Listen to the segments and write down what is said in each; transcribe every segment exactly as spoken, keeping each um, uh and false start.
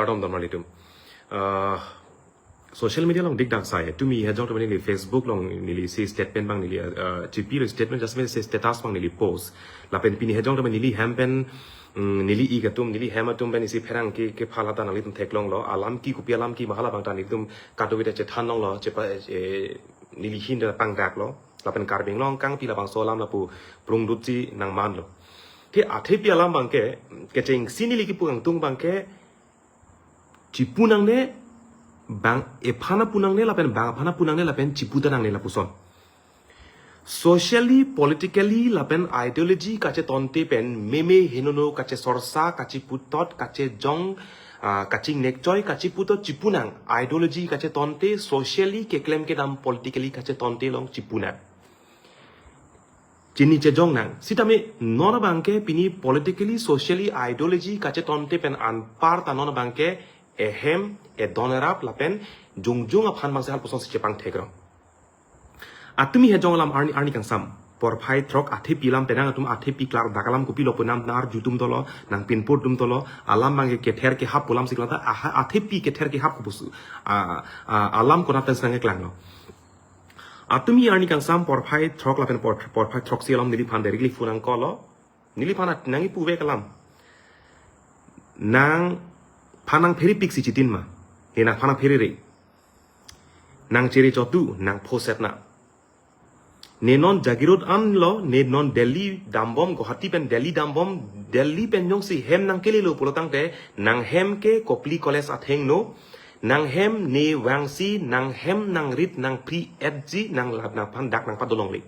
Kardom don marlitum. Uh, social media along dikdak sai. Tumi hejong tumi neli Facebook along neli si statement abang neli uh, G P lo statement just si status abang neli post. Lapen pini hejong tumi neli hem pen mm, neli ik atum, neli hem atum pen isi pherangke kephala ta nanglitum theklonglo. Alam ke kopi alam ke ma hala abang ta nelitum kadokave ta chethan longlo, chepa eh, neli ahin ta pangdaklo. Lapen Karbi Anglong kangpi labangso alam lapu prungdutji nangmanlo. Te athepi alam abangke, kechengsi neli kipu kangtung abangke, chipu nangne, bang ephan apu nangne, lapen bang aphan apu nangne, lapen chipu ta nangne lapuson. Socially, politically, lapen ideology kachetonte pen, meme henono kachesorsa, kachiputot, kachejong, ah, kachingnekchoi, kachiputot, chipu nang. Ideology kachetonte, socially keklem kedam, politically kachetonte along chipu nang. Chini chejong nang. Sitame non abangke pini politically, socially, ideology kachetonte pen anpar ta non abangke ehem, edon erap lapen jongjong aphan abangsi halapuson si chepangthekrong. Atumi hejong alam arni arni kangsam. Porphai throk athepi alam penang atum athepi klardak alam kopilo pu nang arju atum dolo, nang pinpur atum dolo, alam abangke kether kehap pu alam si klang ta, aha, athepi kether kehap pu pusu. A, a, alam konat pen si nangkeklanglo. Atumi arni kangsam porphai throk lapen por, porphai throksi alam neliphan directly phone nangkolo. Neliphan at nangkipu vek alam. Nangphan nangphere pik si chitin ma. Ne nangphan nangphere re. Nangchere chotu, nangphoset na. Ne non Jagiroad anlo, ne non Delhi dambom, Guwahati pen Delhi dambom, Delhi pen jongsi hem nangkelelo pulo tangte, nanghem ke Kopili College athengno, nanghem ne vangsi, nanghem nangrit, nangphri etji, nang lap nangphan dak nangpadolongle.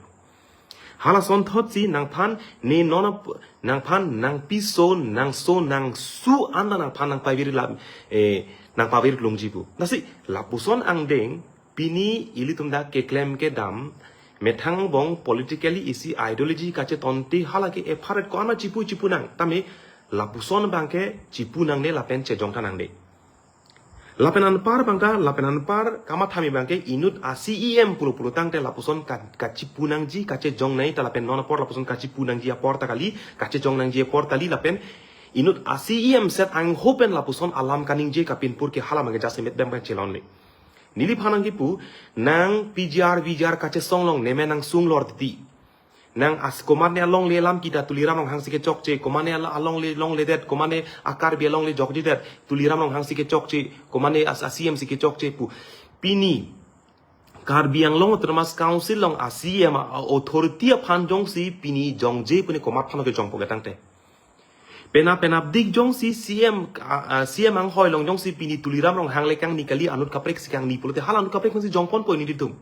Halason thotsi nangphan ne non ap-, nangphan nangpiso, nangso, nangsu anta nangphan nangpavir lam, eh, nangpavir klungji pu. Lasi, lapuson angdeng, pini ilitum dak keklem kedam, methang angbong politically isi ideology kachetonte hala ke epharet ko-an ma chipu chipu nang. Tame lapuson abangke chipu nangne lapen chejong ta nangne. Lapen anpar abang ta, lapen anpar kamathami abangke inut a C E M pulo pulo tangte lapuson ka, kachipu nangji, kachejong nangji ta lapen non apor lapuson kachipu nangji apor ta kali, kachejong nangji apor ta kali lapen inut a C E M set angho pen lapuson alam kaningje kapinpur ke hala abangke jasemet abang chelonle. Neliphan nangkipu, nang P G R, V G R kachesong long neme nangsung lor titi. Nang as komatne alongle alam kita Tuliram Ronghang si kechokche, komatne al-, alongle longledet, komatne a-Karbi alongle jokjedet, Tuliram Ronghang si kechokche, komatne as a C E M si kechokche pu. Pini, Karbi Anglong Autonomous Council along a C E M a, a authority aphan jongsi pini jongje pune komat aphan kejongpo ketangte. Pena penap dik jongsi C M, a, a, C M anghoi along jongsi pini Tuliram Ronghang le kangni kali anut kaprek si kangni pulote hala anut kaprek si jongponpo nelitum.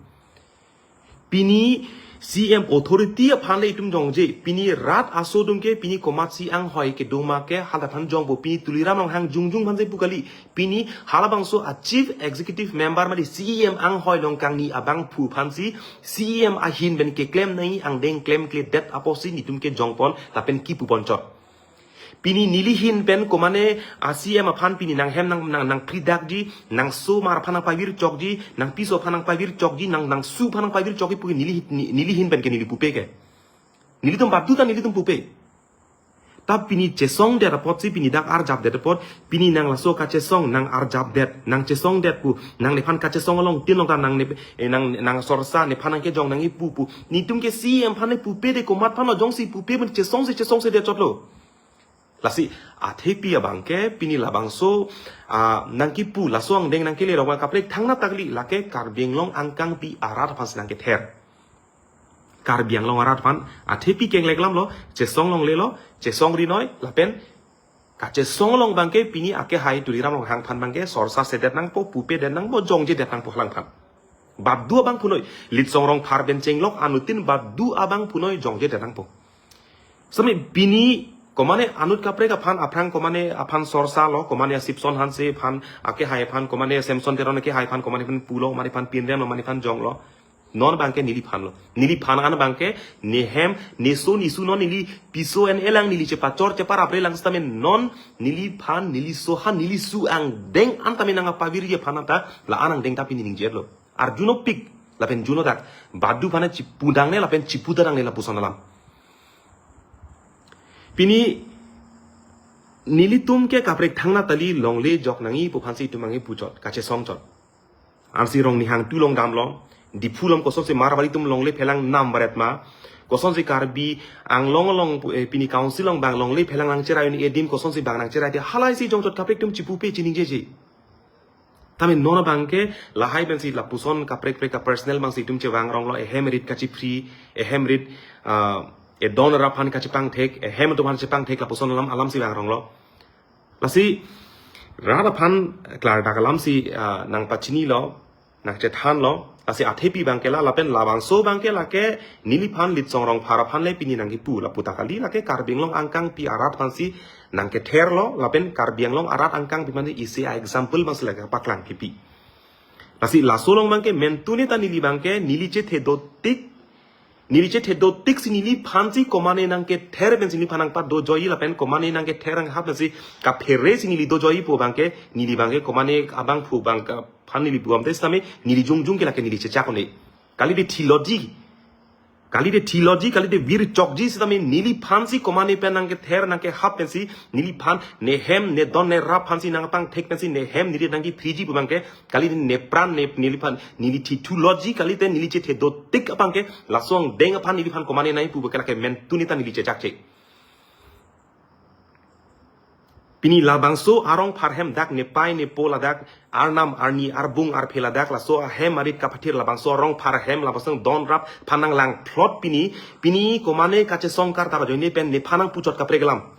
Pini C M authority aphan le itum jongje, pini rat aso atum ke, pini komatsi anghoi kedoma ke, hala aphan jongpo, pini Tuliram Ronghang jongjong aphan si pu kali, pini halabangso a chief executive member mate C E M anghoi along kangni abangphu aphan si, C E M ahin pen keklem nangji angdeng klemkledet apotsi nelitum ke jongpon, lapen kipu ponchot. Pini neli ahin pen komatne a C E M aphan pini nanghem nang, nang, nangphridakji, nangsomar aphan nangpavir chokji, nangpiso aphan nangpavir chokji, nang, nangsu aphan nangpavir chokji pu neli, ni-, neli ahin pen ke neli pupe ke. Nelitum badu ta nelitum pupe. Ta pini chesongdet apotsi pini dak arjapdet apot, pini nang laso kachesong nang arjapdet, nang chesongdet pu, nang nephan kachesong along tin long ta nang ne, eh, nang, nangsorsa nephan nangkejong nangkipu pu. Nelitum ke C E M aphan le pupe de komat aphan lo jongsi pupe pu chesongse chesongsedet chotlo. Lasi, athepi abangke, pini labangso, ah, nangkipu, laso angdeng nangkele rong kaprek thangnat ta kali, lake Karbi Anglong angkangpi arat aphan si nangkether. Karbi Anglong arat aphan, athepi kenglek lamlo, chesong longlelo, chesong rinoi, lapen, kachesong long abangke, pini akehai Tuliram Ronghang aphan abangke, sorsasedet nangpo, pupedet nangpo, jongjedet nangpo halaphan. Badu abangphu noi, Litsong Rongphar pen chenglok anuttin badu abangphu noi jongjedet nangpo. Sami pini komatne anut kaprek aphan aphrang komatne aphan sorsalo, komatne Sipson Hanse aphan, akehai aphan, komatne Samson Teron akehai aphan, komatne aphan pulo, komatne aphan pinremlo, komatne aphan jonglo. Non abangke neliphanlo. Neliphan an abangke nehem, neso nesu non neli piso en elang neli chepachor cheparapre lang sitame non neliphan, neliso han, nelisu angdeng an tame nangpavirji aphan ta la-an angdeng ta pini ningjetlo. Arjunopik, lapen junodak, badu aphan chipu nangne lapen chipu nangne lapuson alam. Pini Nelitum ke kaprek thangnattali longle jok nangji pu aphansi itum nangji puchot, kachesongchot. Ansi Rongnihang tu along damlo, Diphu along kosonsi Marwari atum longle phelang nam varet ma, kosonsi Karbi Anglong along pu-, eh, pini council along bang longle phelang nangcherai un-e adim kosonsi bang nangcherai te halaisi jongchot kaprek atum chipupe chiningjeje. Tame non abangke lahai pensi lapuson kaprek prek ka personal bangsi itum chevang ronglo, ehem rit kachipri, ehem rit, ah, edon rap aphan kachepangthek, ehem atum aphan chepangthek lapuson alam alamsi vang ronglo. Lasi rat aphan klardak alamsi, ah, nangpachinilo, nangchethanlo, lasi athepi abangke la, lapen labangso abangke lake neliphan Litsong Rongphar aphan le pini nangkipu lapu ta kali, lake Karbi Anglong angkangpi arat aphansi nangketherlo, lapen Karbi Anglong arat angkangpi mane isi a-example bangsi lake paklang kipi. Lasi laso along abangke mentune ta neli abangke neli chethe dotik, neli chethe dotik si neliphansi komane nangkether pensi neliphan nangpado joiji lapen komane nangkether nanghap pensi kaphere si neli do joiji pu abangke, neli abangke komane abangphu abangke aphan neli buam te sitame neli jongjong ke lake neli chechak un-e. Kalite theology, kalite theology, kalite vir chokji sitame neliphansi komane pen nangkether nangkehap pensi neliphan nehem nedon nerap aphansi nangpangthek pensi nehem nerit nangkipriji pu abangke, kalite nepran ne, neliphan neli theology, kalite neli chethe dotik abangke laso angdeng aphan neliphan komane nangpu abangke lake mentune ta neli chechakche. Pini labangso a-Rongphar ahem dak nepei nepo ladak arnam arni arbung arphe ladak laso ahem arit kapathir labangso a-Rongphar ahem labangso don rap aphan nanglangplot pini, pini komane kachesong karta ajoine pen nephan nangpuchot kaprek alam.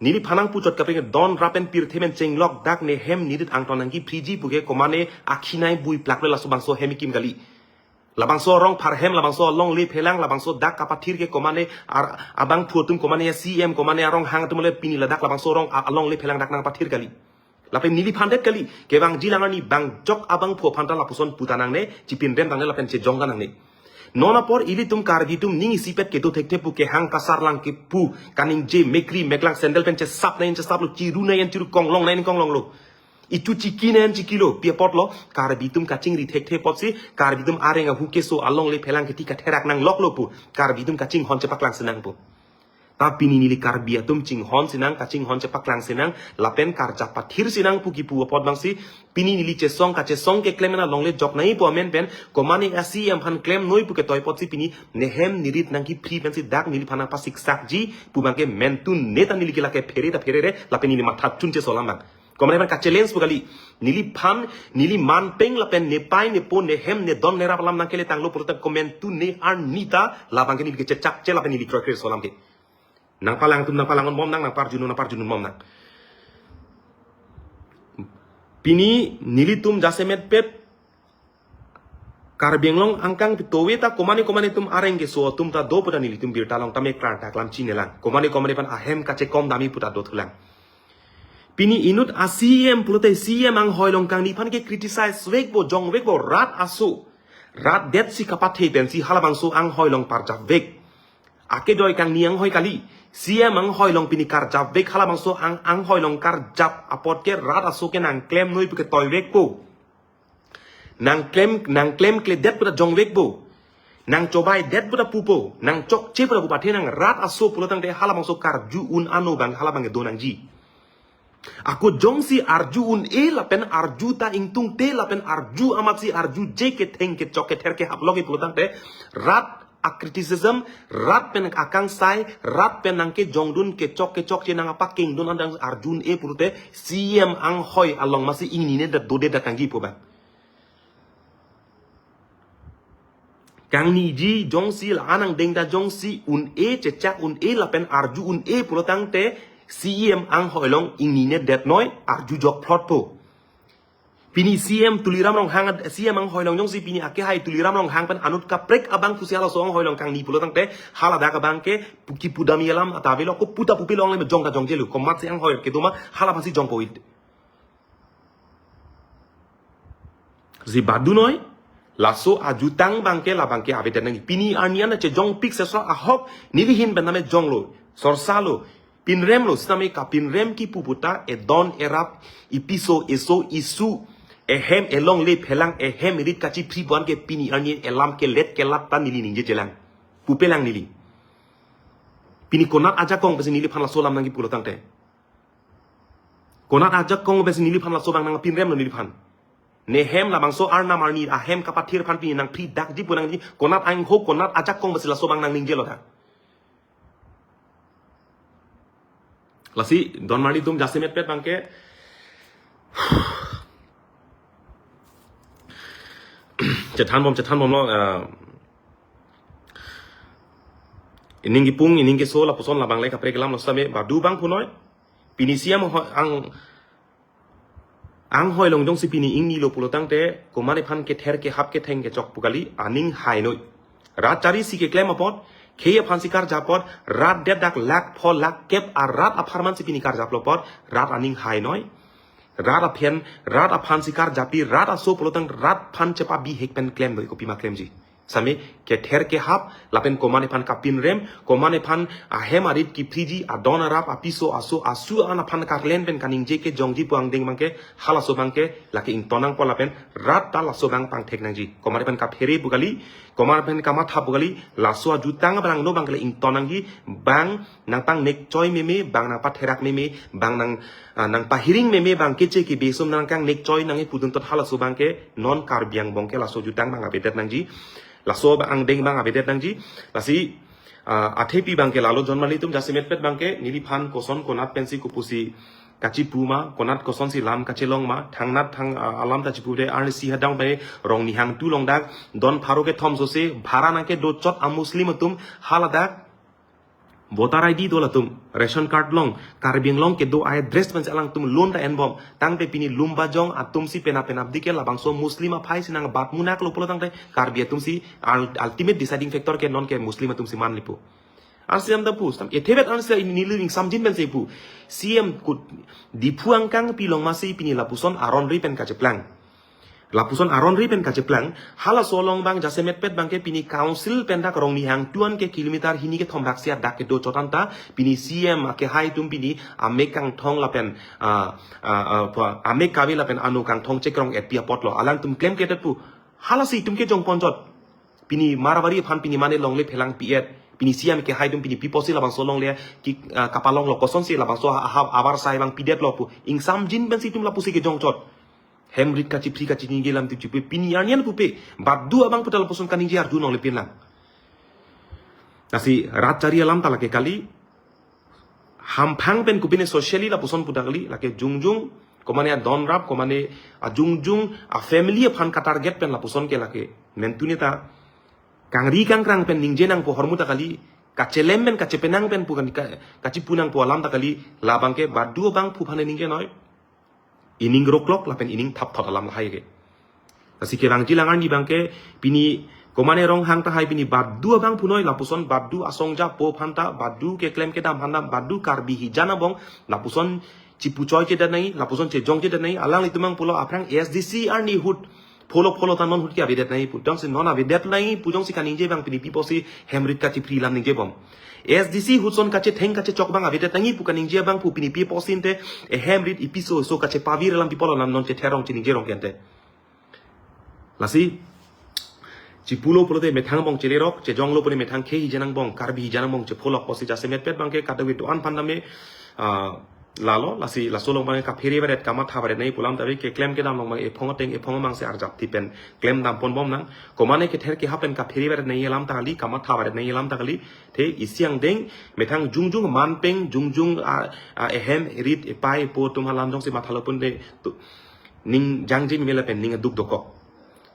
Neliphan nangpuchot kaprek don rap pen pirthe pen chenglok dak nehem nerit angton nangkipriji puke komane akhinai bui plak le laso bangso ahem ikim kali. Labangso a-Rongphar ahem, labangso alongle phelang, labangso dak kapathir ke komane ar-, abangphu atum komane C M, komane a-Ronghang atum le pini ladak labangso arong a-, alongle phelang dak nangpathir kali. Lapen neliphan det kali, kevangji lang arni bang jok abangphu aphan ta lapuson puta nangne, chipinrem nangne lapen chejong ta nangne. Non apor ilitum Karbi atum ning isipet kedo thekthe pu kehang kasar lang kipu, kaningje mekri meklang sandal pen chesap nangji chesaplo, chiru nangji chiru, konglong nangji konglonglo. Ichu chiki nangji chikilo, pi apotlo, Karbi atum kachingri thekthe apotsi, Karbi atum areng ahu keso alongle phelang keti katherak nangloklo pu, Karbi atum kachinghon chepaklangsi nang pu. Ta pini neli Karbi atum chinghonsi nang, kachinghon chepaklangsi nang, lapen karjap pathirsi nang pu kipu apot bangsi, pini neli chesong kachesong keklem na longle jok nangji pu amen pen, komane a-C M aphan klemnoi pu ketoi apotsi pini, nehem nerit nangkipri pensi dak neliphan nangpasiksakji pu abangke mentune ta neli ke lake phere ta pherere, lapen neli matha chunche so alam abang. Komane aphan ka-challenge pu kali. Neliphan, neli manpeng lapen nepei nepo nehem nedon nerap alam nangkele tanglo pulote komentu ne arni ta labangke neli kechechakche lapen neli kroikre so alam ke. Nangpalang atum nangpalang un bom nang, nangparjun un nangparjun un bom nang. Pini nelitum jasemet pet Karbi Anglong angkang pitove ta komane komane atum areng keso atum ta do pu ta nelitum birta long tame klardak alam chinelang. Komane komane aphan ahem kachekom damji pu ta dothulang. Pini inut a-C M pulote C M anghoi along kangni aphan ke criticize vekpo, jongvekpo, rat aso. Rat detsi kapathe pensi halabangso anghoi along parjapvek. Akejoi kangni anghoi kali. C M anghoi along pini karjapvek halabangso ang, anghoi along karjap apot ke rat aso ke nangklemnoi pu ketoivekpo. Nangklem, nangklemkledet pu ta jongvekpo. Nangchobaidet pu ta pupo. Nangchokche pu ta pu pathe nang rat aso pulo tangte halabangso karju un ano abang halabang do nangji. Ako jongsi arju un-e lapen arju ta ingtungte lapen arju amatsi arjuje ketheng kechok kether kehap lok-e pulo tangte rat a-criticism, rat pen akangsai, rat pen nangkejongdun kechok kechokche nang apakengdun andang arju un-e pulote C M anghoi along masi ingnine dat dode dat nangji pu abang. Kangniji jongsi la anang dengda jongsi un-e chechak un-e lapen arju un-e pulo tangte C M anghoi along ingnine detnoi arju jokphlotpo. Pini C M Tuliram Ronghang, C M anghoi along jongsi pini akehai Tuliram Ronghang pen anut kaprek abang pusi halaso anghoi along kangni pulo tangte haladak abang ke pu-, kipu damji alam ta avelo, ko pu ta pupe longle jong ta jongjelo, komatsi anghoi kedo ma hala aphansi jongpo it. Si badunoi, laso ajutang abang ke labang ke avedet nangji. Pini arni an chejongpik sesro ahok nelihin pen tame jonglo, sorsalo, pinremlo, sitame kapinrem kipu pu ta edon erap, ipiso eso isu, ehem elongle phelang, ehem erit kachipri pu an ke pini arni elam kelet kelat ta neli ningjejelang. Pupelang neli. Pini konat ajakong pensi neliphan laso alam nangkipulo tangte. Konat ajakong pensi neliphan laso abang nangpinremlo neliphan. Ne hem labangso arnam arni ahem kapathir aphan pini nangphridakji pu nangji, konat angho, konat ajakong pensi laso abang nangningjelo ta. Lasi don marli atum jasemetpet abangke chethanbom, chethanbomlo, eh, ining kipung, ining keso lapuson labang le kaprek alam lo same badu abang punoi. Pini C M ho-, ang anghoi along jongsi pini ingnilo pulotangte, komat aphan kether kehap ketheng kechok pu kali, aning hainoi. Rat chari si keklem apot, khei aphan si karjap apot, rat det dak lakh pho lakh kep arat apharman si pini karjaplo apot, rat aning hainoi. Rat aphan, rat aphan si karjapji, rat aso pulotang rat aphan chepabihek pen klemnoi, kopima klemji. Same kether kehap, lapen komat aphan kapinrem, komat aphan ahem arit kiphriji, adon arap, apiso aso, asu an aphan karlen pen kaningje kejongji pu angdeng abangke, halaso abangke, lake ington nangpo lapen, rat ta laso abang pangthek nangji. Komat aphan kaphere pu kali, komat aphan kamatha pu kali, laso ajutang abang no abang kali ington nangji, bang nangpangnek choi meme, bang nangpatherak meme, bang nang, ah, nangpahiring meme, bang keche kebe sum nangkangnek choi nang epudun tot halaso abangke, non Karbi angbong ke laso jutang abang avedet nangji. Laso abang angdeng abang avedet nangji. Lasi, ah, athepi abangke lalo don marli atum jasemetpet abangke, neliphan koson konat pensi kopusi kachipu ma, konat kosonsi lam kachelong ma, thangnat thang, ah, alam ta chipude arnisi hadang pen Rongnihang two along dak, don pharo kethom sose, bhara nangkedochot a Muslim atum, haladak, voter I D do latum, ration card along, Karbi Anglong kedo a-address pensi alangtum loan ta enbom, tangte pini Lumbajong atumsi penap penapdik ke labangso Muslim aphai si nangbat munaklo pulotangte, Karbi atumsi ul-, ultimate deciding factor ke non ke Muslim atumsi manlipo. Arsi am ta pu, stam, ethebet arsi ini neli ning samjin pensi pu. C M kut Diphu angkang pilong masi pini lapuson aron ri pen kacheplang. Lapuson aron ri pen kacheplang, halaso along abang jasemetpet abangke pini council pen dak Rongnihang two an ke kilometer hini kethom raksi adak kedochot anta, pini C M akehai atum pini amek kangthong lapen, ah, ah, ah, pa, amek kave lapen ano kangthong chekrong-etpi apotlo, alangtum klemkledet pu. Halasi itum kejongponchot. Pini Marwari aphan pini mane longle phelang pi-et. Pini C M akehai atum pini pi apotsi labangso longle ki, ah, kapalonglo, kosonsi labangso ha, ha, abar sai abang pidetlo pu. Ingsamjin pensi itum lapusi kejongchot. Hem rit kachiphri kachiningje alam atum chipu pini arni an pupe. Badu abang puta lapuson kaningje arjulongle pinlang. Lasi rat chari alam ta lake kali. Hamphang pen kopine socially lapuson pu ta kali, lake jongjong, komane adon arap, komane ajongjong, a family aphan katarget pen lapuson ke lake. Mentune ta, kangri kangkrang pen ningje nangpo ahormu ta kali, kachelem pen kachepenang pen pu kan ka, kachipu nangpo alam ta kali, labangke badu abangphu aphan ningjenoi. Ining roklok lapen ining thapthot alam lahai ke. Lasi kevangji lang arni abangke pini komane Ronghang tahai pini badu abang punoi lapuson badu asongja po aphanta badu keklem kedam aphanta badu Karbi hijan angbong lapuson chipuchoi chedat nangji lapuson chejong chedat nangji alanglitum abang pulo aphrang A S D C arni ahut pholo pholo ta non ahut ke avedet nangji pu jongsi non avedet nangji pu jongsi kaningje abang pini pi apotsi hem rit kachiphri alam ningjebom. A S D C ahut ason kachetheng kachechok abang avedet nangji pu kaningje abangphu pini pi apotsi ante ehem rit ipiso so kachepavir alam pi apotlo alam non chetherong chiningjerong ke ante. Lasi chipulo pulote methang angbong chelerok, chejonglo pune methang khei hijan angbong, Karbi hijan angbong chepholok apotsi jasemetpet abangke kadokave do-an aphan tame, ah, lalo, lasi laso along abang kaphere varet kamatha varet nangji pu alam ta ave keklem kedam along abang ephong ateng ephong amang si arjap tipen klemdam ponbom nang. Komane kether kehap pen kaphere varet nangji alam ta kali, kamatha varet nangji alam ta kali. The isi angdeng methang jongjong manpeng jongjong, ah, ah, ehem rit epai epo atum alam jongsi mathalo pun de tu, ning jangje meme lapen ning aduk dokok.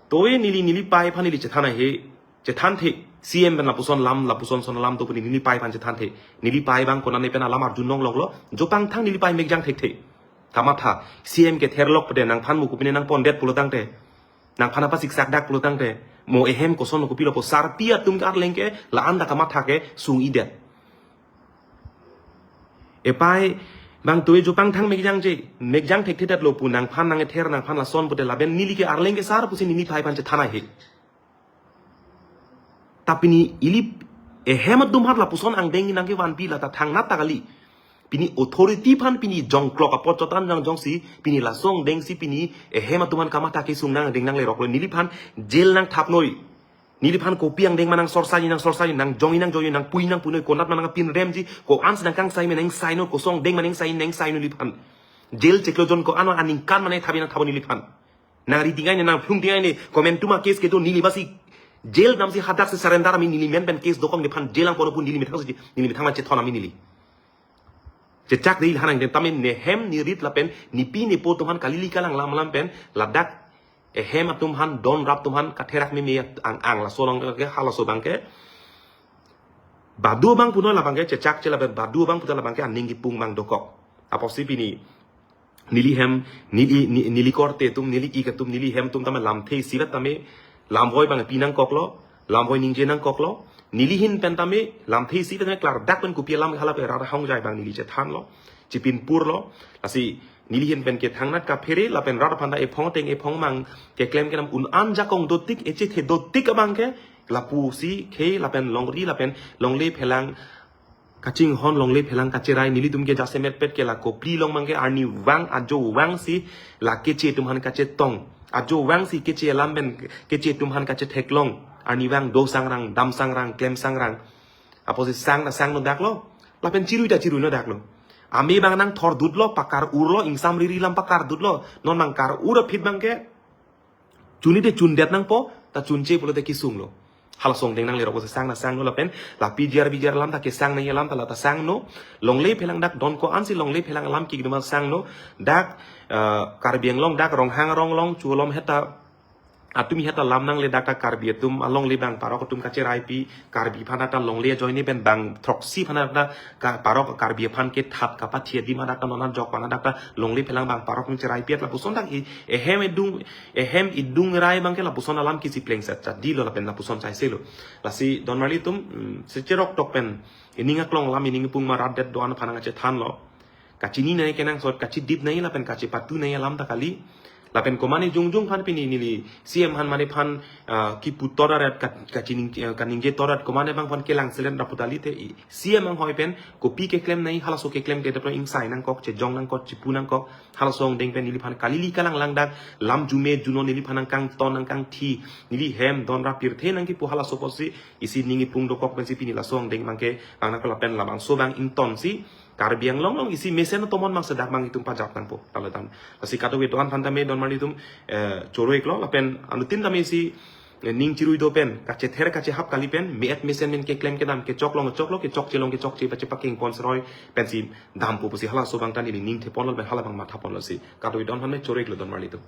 Toe neli neli pai aphan neli chethan ahe, chethanthe, C M pen lapuson alam, lapuson ason alam do pu neli neli pai aphan chethanthe. Neli pai abang konane pen alam arjulongloklo, jopang thang neli pai mekjang thekthe. Kamatha, C M ketherlok pede nangphan mo kopine nangpondet pulotangte. Nangphan apasiksak dak pulotangte. Mo ehem koson kopilo pu sarpi atum ke arleng ke, la-an ta kamatha ke, sung-idet. Epai abang toe jopang thang mekjangje, mekjang thekthedetlo pu nangphan nangether nangphan lason pute lapen neli ke arleng ke sar pusi neli pai aphan chethan ahe. Ta pini ili ehem atum aphan lapuson angdeng nangkevanpi la ta thangnat ta kali. Pini authority aphan pini jongklok apot chotan jang jongsi, pini laso angdengsi pini ehem atum aphan kamatha kesung nang angdeng nangleroklo neliphan jail nangthapnoi. Neliphan kopi angdeng ma nangsorsaji nangsorsaji, nangjongji nangjongji, nangpuji nangpunoi, konat ma nangpinremji, ko-ansi nangkangsai ma nangsainoi, koson angdeng ma nangsainoi nangsainoi neliphan. Jail chiklo jon ko-an aningkan mane thabi nangthap neliphan. Nang riding ai ne, nang phlung ding ai ne, komantu ma case kedo neli basi jail damsi hadak si surrender ami neli men pen case dokok nephan jail angpo pu neli methang si, neli methang ma chethon ami neli. Chechak dei hanang den tame nehem nerit lapen nepi nepo atum aphan kalili kalang lam lam pen ladak ehem atum aphan don rap atum aphan katherak meme ang ang laso along ke halaso abang ke. Badu abang punon labang ke chechak che lapen badu abang puta labang ke aning kipung abang dokok. Apotsi pini neli hem, neli, ni- neli korte atum, neli ik atum, neli hem atum tame lamthe isivet tame lamvoi abang pi nangkoklo, lamvoi ningje nangkoklo, neli ahin pen tame lamthe isivet tame klardak pen kopi alam hala pe rat ahongjai abang neli chethanlo, chipinpurlo, lasi neli ahin pen ke thangnat kaphere, lapen rat aphan ta ephong ateng ephong amang keklem kedam un-an jakong dotik, echethe dotik abang ke, lapusi ke, lapen longri, lapen longle phelang, kachinghon longle phelang kacherai nelitum ke jasemet pet ke la kopli along abang ke arnivang ajo vangsi la keche atum aphan kachetong. Ajo vangsi keche alam pen keche atum aphan kachetheklong. Arnivang do sangrang, dam sangrang, klem sangrang. Apotsi sang ta sangno daklo. Lapen chirui ta chiruino daklo. Ame abang nangthor dutlo, pakar urlo, ingsam riri alam pakar dutlo. Non abang kar ur aphi abang ke chuni te chundet nangpo, ta chunche pulote kesunglo. Halaso angdeng nangle rok sang ta sangno lapen la P G R V G R alam ta kesang nangji alam ta la ta sangno. Longle phelang dak don ko-ansi longle phelang alam kiduma sangno. Dak, eh, Karbi Anglong dak Ronghang Ronglong chu alom heta atum heta lam nangle dak ta Karbi atum alongle abang parok atum kacheraipi, Karbi aphan ta longle ajoine pen bang throksi aphan ta ka parok Karbi aphan kethat kapathe adim dak ta non ajok aphan dak ta longle phelang abang parok atum cheraipi at lapuson dak i ehem edung, ehem edung rai abang ke lapuson alam kisi plengset chadilo lapen lapuson chaiselo. Lasi don marli atum, mm, secherok tok pen ining aklong alam ining pung ma rat det do-an aphan nangchethanlo. Kachini nai kenangsot, kachidip nai lapen kachipatu nai alam ta kali. Lapen komane jongjong aphan pini neli C M aphan mane aphan, ah, kipu toraret ka- kachining, eh, kaningje torat komane abang aphan kelang selen raputali te i C M anghoi pen kopi keklem nai, halaso keklem ke daplo ingsai nangkok, chejong nangkok, chipu nangkok, halaso angdeng pen neliphan kalili kalang lang dak, lam jume juno neliphan nangkangton nangkangthi, neli hem don rap pirthe nangkipu halaso apotsi isi ning kipung dokok pensi pini laso angdeng abang ke bang nangkok lapen labangso abang ingtonsi Karbi Anglong along isi mesen tomon abang sedak abang itum pajat nangpo talotan. Lasi kadokave do-an aphan tame don marli atum, eh, choro iklo lapen anuttin tame isi, eh, ning chirui do pen, kachether kachehap kali pen, me-et mesen men keklem kedam, kechok along kechoklo, kechokche along kechokche, pache pakeng pon seroi pensi dampo pusi halaso abang ta neli ning theponlo pen hala abang mathaponlo si. Kadokave do-an aphan me choro iklo don marli atum.